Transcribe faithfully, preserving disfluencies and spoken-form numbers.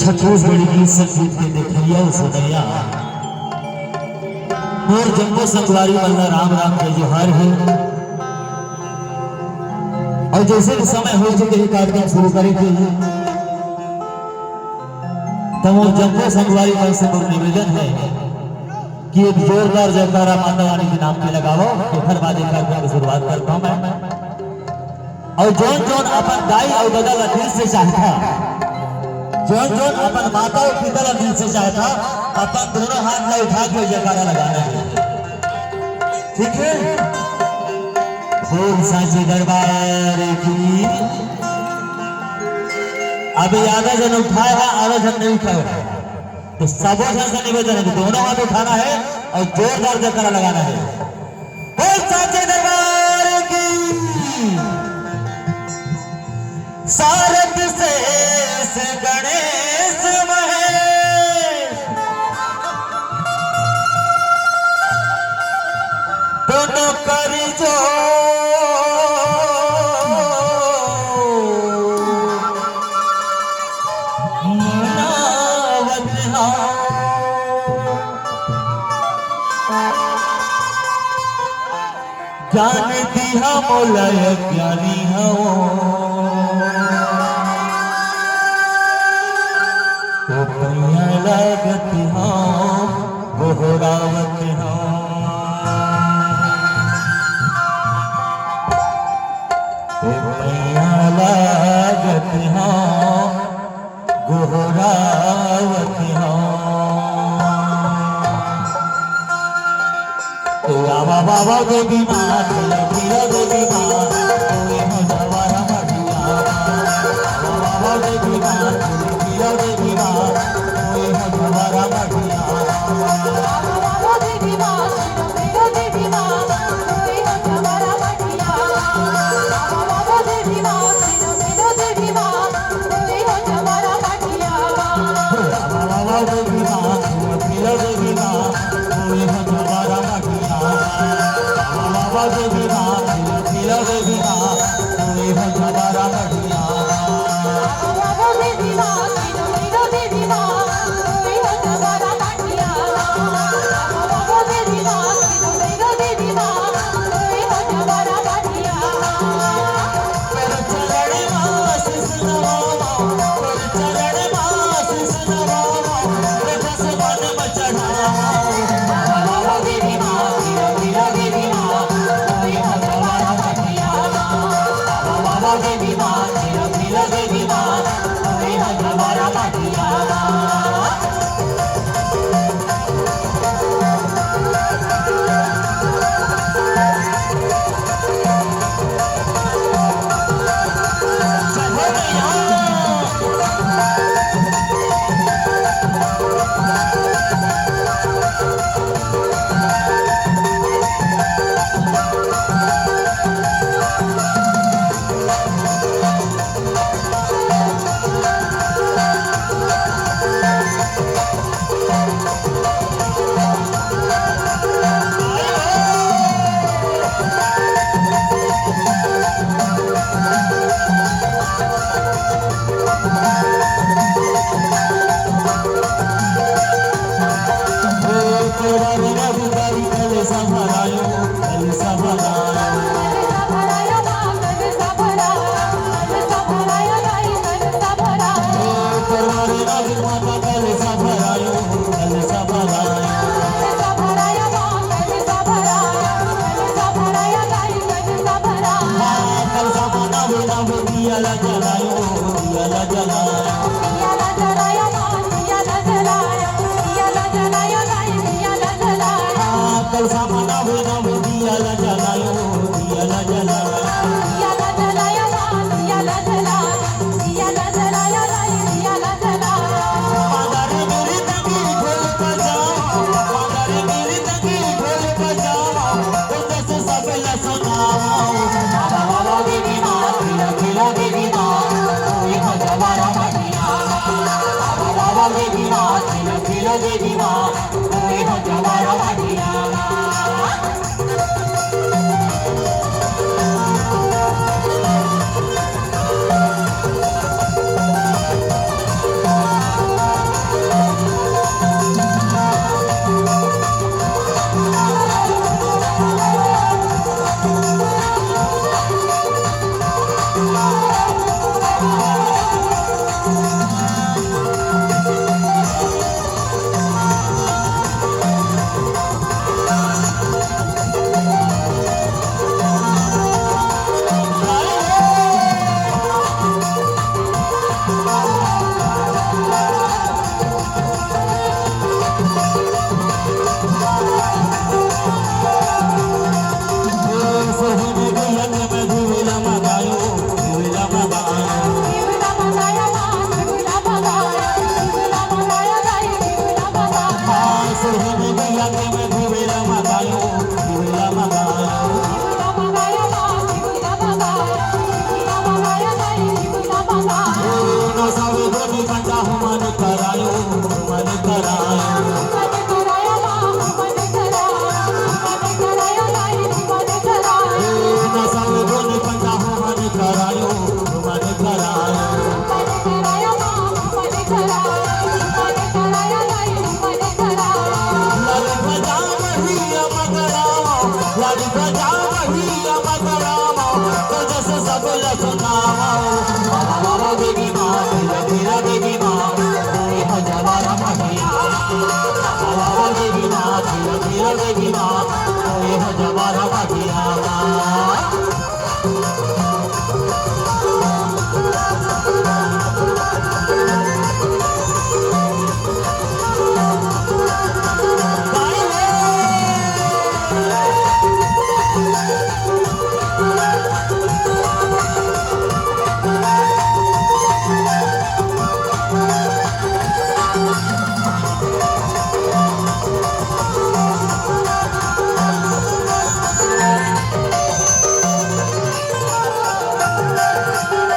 छत्तीसगढ़ी गीत संगीत के देखइया अउ सुनइया मोर जम्मो संगवारी मन ला राम राम के जोहार हे। अउ जइसे कि समय हो चुके हे कार्यक्रम शुरू करे के, त मोर जम्मो संगवारी मन से मोर निवेदन हे कि एक जोरदार जयकारा माता रानी के नाम के लगावव, ओकर बाद ये कार्यक्रम के शुरुआत करत हंव मैं। अउ जोन जोन अपन दाई अउ ददा ला दिल से चाहत हे, जोन जोन अपन माता अउ पिता ला दिल से चाहत हे, अपन दोनों हाथ ला उठा के जयकारा लगाना हे। ठीक हे? बोल सांची दरबार की। अभी आधा झन उठाय हे, आधा झन नइ उठाय हे। त सबो झन से निवेदन हे कि दोनों हाथ उठाना हे अउ जोरदार जयकारा लगाना हे। बोल सांची दरबार की। सारद शेष गणेश महेश दोनों कर जोर मनावत हंव। ज्ञान दिहा मोला अज्ञानी हंव, तो पैया लागत हंव, गोहरावत हंव। ए पैया लागत हंव, गोहरावत हंव। ए आवा बाबा देवी माँ, खिला खिला देवी माँ, तोरे हो जवारा मढ़िया। आवा बाबा देवी माँ, खिला खिला देवी माँ, तोरे हो जवारा मढ़िया।